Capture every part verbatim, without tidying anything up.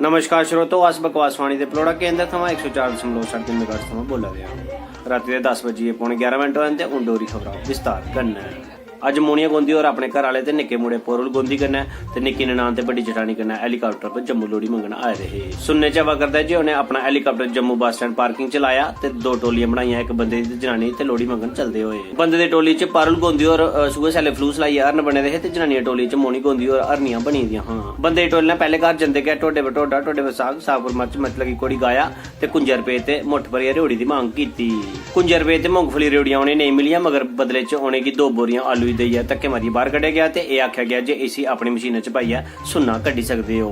नमस्कार श्रोतो, अस बकवास वाणी दे पलौड़ा केंद्र थमां इक सौ चार दशमलव सत्त मेगाहर्ट्ज थमां बोल्ला दे आं। रातीं दे दस बजियै पौने ग्यारह मिंट होए न ते हून डोगरी खबरां विस्तार कन्नै। अज्ज मोनिया गोंदी होर अपने घर आह्ले ते निक्के मुड़े पारुल गोंदी कन्नै ते निक्की ननान ते बड्डी जठानी कन्नै helicopter पर जम्मू लोह्ड़ी मंगन आए दे हे। सुनने च आवा करदा ऐ जे उ'नें अपना helicopter Jammu bus stand parking च लाया ते दो टोलियां बनाइयां, इक बंदे दी ते जनानी दी, ते लोह्ड़ी मंगन चलदे होए। बंदे दी टोली च पारुल गोंदी होर, अ, सूहे सैल्ले फलूस लाइयै हरण बने दे हे ते जनानियां टोली च मोनी गोंदी होर हरनियां बनी दियां हां। बंदे दी टोली ने पैह्ले घर जंदे गै ढोडे पर ढोडा, ढोडे पर साग, साग पर मर्च, मर्च लगी घोड़ी गाया ते कुंजा रपेऽ ते मुट्ठ भरियै रेओड़ी दी मंग कीती। कुंजा रपेऽ ते मूंगफली रेओड़ियां उ'नें नेईं मिलियां, मगर बदले च उ'नेंगी दो बोरियां आलू दी देइयै धक्के मारियै बाह्र कड्ढेआ गेआ ते एह् आखेआ गेआ जे इसी अपनी मशीनै च पाइयै सुन्ना कड्ढी सकदे ओ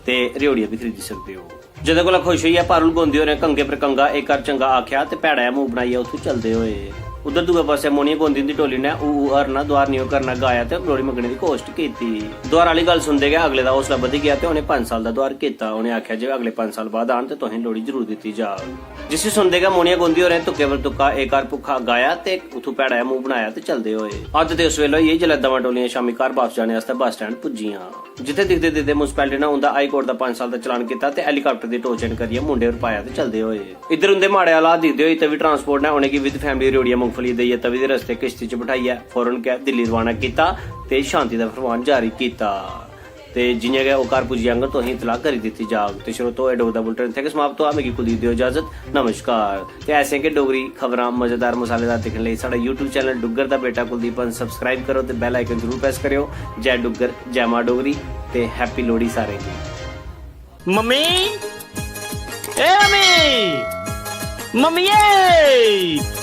ते रेओड़ियां बी खरीदी सकदे ओ। जदे कोला खुश होइयै पारुल गोंदी होरें कंगे पर कंगा, "एह् घर चंगा आखेआ" ते भैड़ा जेहा मूंह बनाइयै उत्थूं चलदे होए। उद्धर दूए पासै मोनिया गोंदी हुंदी टोली ने ऊ ऊ हरना, दुआर नियो करना गाया ते लोह्ड़ी मंगने दी कोशट कीती। दुआर आह्ली गल्ल सुनदे गै अगले दा हौसला बधी गेआ ते उ'नें पंज साल दा दुआर कीता। उ'नें आखेआ जे अगले पंज साल बाद आन ते तुसें लोह्ड़ी जरूर दित्ती जाग। जिसी सुनदे गै मोनिया गोंदी होरें तुक्के पर तुक्का "एह् घर भुक्खा" गाया ते उत्थूं भैड़ा जेहा मूंह बनाया ते चलदे होए। हद्द ते उस बेल्लै होई गेई जिसलै दमैं टोलियां शामी घर बापस जाने आस्तै बस स्टैंड पुज्जियां, जित्थै दिखदे दिखदे म्युनिसिपैलिटी ने उं'दा हाई कोर्ट दा पंज साल दा चलान कीता ते helicopter दी टोचन करियै मुंढे पर पाया ते चलदे होए। इद्धर उं'दे माड़े हालात दिखदे होई तवी ट्रांसपोर्ट ने उ'नेंगी with family रेओड़ियां मूंगफली देइयै तवी दे रस्ते किश्ती च बठाइयै फौरन गै दिल्ली रवाना कीता ते शांति दा फरमान जारी कीता। ते जि'यां गै ओह् घर पुज्जी जाङन, तुसें इतलाह करी दित्ती जाग। ते श्रोतो, एह् डोगदा बुलेटिन इत्थै गै समाप्त होआ। मिगी कुलदीप देओ इजाजत। नमस्कार। ते ऐसियां गै डोगरी खबरां मजेदार मसालेदार दिक्खने लेई साढ़ा YouTube चैनल डुग्गर दा बेटा कुलदीप पंत subscribe करो ते bell icon जरूर press करेओ। जय डुग्गर, जय मां डोगरी ते happy लोह्ड़ी सारें गी। मम्मी, ए मम्मी, मम्मिये।